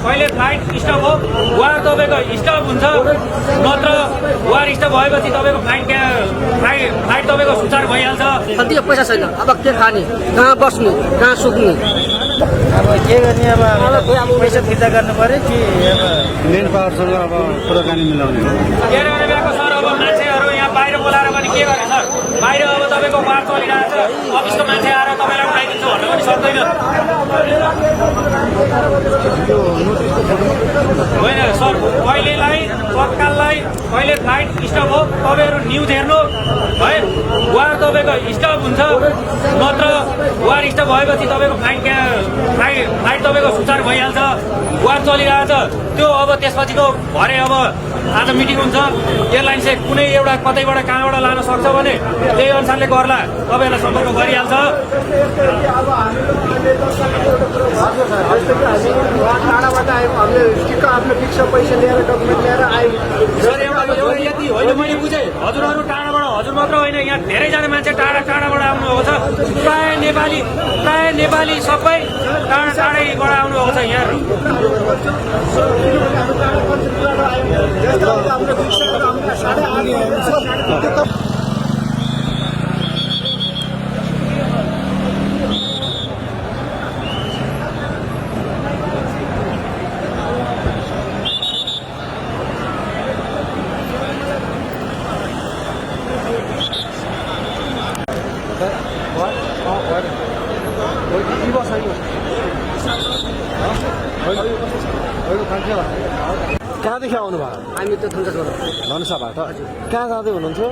कहिले flight stop हो वा तपाईँको स्टप हुन्छ नत्र वा स्टप भएपछि तपाईँको फ्लाइट तपाईँको सुचारू भइहाल्छ। अन्तिम पैसा छैन, अब के खाने, कहाँ बस्ने, कहाँ सुत्ने, अब के गर्ने। अब पैसा फिर्ता गर्नु पर्यो कि अब मेन पावरसँग अब कुराकानी मिलाउने हो। के गर्ने भएको सर, अब मान्छेहरू यहाँ बाहिर बोलाएर पनि के गर्ने सर, बाहिर अब तपाईँको वार चलिरहेको छ, अफिसको मान्छे आएर तपाईँलाई उठाइदिन्छ भन्नु पनि सक्दैन होइन सर। कहिलेलाई तत्काललाई कहिले फ्लाइट स्टप हो तपाईँहरू न्युज हेर्नु है, वा तपाईँको स्टप हुन्छ नत्र वा स्टप भएपछि तपाईँको फ्लाइट तपाईँको सुचारू भइहाल्छ, वार चलिरहेछ त्यो। अब त्यसपछिको भरे अब आज मिटिङ हुन्छ, एयरलाइन चाहिँ कुनै एउटा कतैबाट कहाँबाट लान सक्छ भने त्यही अनुसारले गर्ला, तपाईँहरूलाई सम्पर्क गरिहाल्छ। सर एउटा यति होइन, मैले बुझेँ हजुरहरू टाढाबाट, हजुर मात्र होइन यहाँ धेरैजना मान्छे टाढाबाट आउनुभएको छ, प्राय नेपाली सबै टाढैबाट आउनुभएको छ यहाँ। कहाँदेखि आउनुभयो? हामी त धनुषाबाट। कहाँ जाँदै हुनुहुन्थ्यो?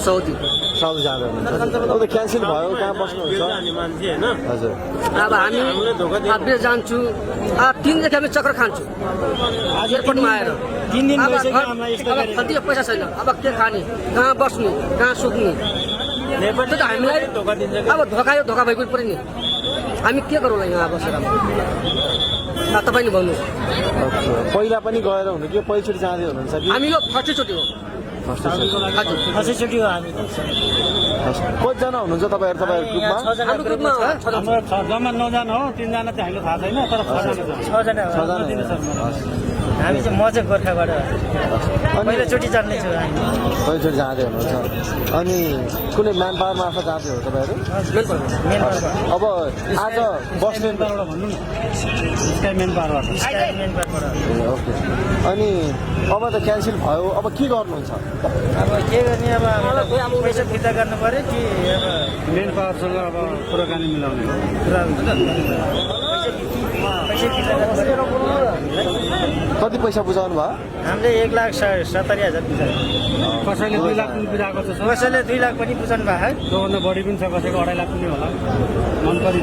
साउदी जाँदै हुनुहुन्छ। अब त क्यान्सल भयो, कहाँ बस्नुहुन्छ? हजुर। अब हामी बेर जान्छु, 3 देखि हामी चक्कर खान्छु एयरपोर्टमा आएर। 3 दिन अब अन्तिम पैसा छैन, अब के खाने, कहाँ बस्ने, कहाँ सुत्ने, त्यो त हामीलाई अब धोका भइपुग्नु पऱ्यो नि। हामी के गरौँला यहाँ बसेर? तपाईँ नि भन्नुहोस्। पहिला पनि गएर हुनु कि पहिलोचोटि जाँदै हुनुहुन्छ कि? हामी यो फर्स्टचोटि हो। फर्स्टचोटि हो हामी। कतिजना हुनुहुन्छ तपाईँहरू ग्रुपमा? हाम्रो ग्रुपमा जम्मा 9 जना हो, 3 जना चाहिँ हामीलाई थाहा छैन, तर 6 जना हामी चाहिँ म चाहिँ गोर्खाबाट पहिलोचोटि जान्दैछु। पहिलोचोटि जाँदै हुनुहुन्छ अनि कुनै म्यान पावर मार्फत जाँदै हो तपाईँहरू? अब आज बस्ने भन्नु न, स्काई मेन पावरबाट। ओके। अनि अब त क्यान्सल भयो, अब के गर्नुहुन्छ? अब के गर्ने। अब पैसा फिर्ता गर्नु पर्यो कि अब मेन पावरसँग अब कुराकानी मिलाउने हो। पैसा फिर्ता गर्नु पर्यो। कति पैसा बुझाउनु भयो? हामीले 1,70,000 बुझायो। कसैले 2 लाख पनि बुझाएको छ, कसैले 2 लाख पनि बुझाउनु भएको है। त्योभन्दा बढी पनि छ, कसैको 2.5 लाख पनि होला। मन परि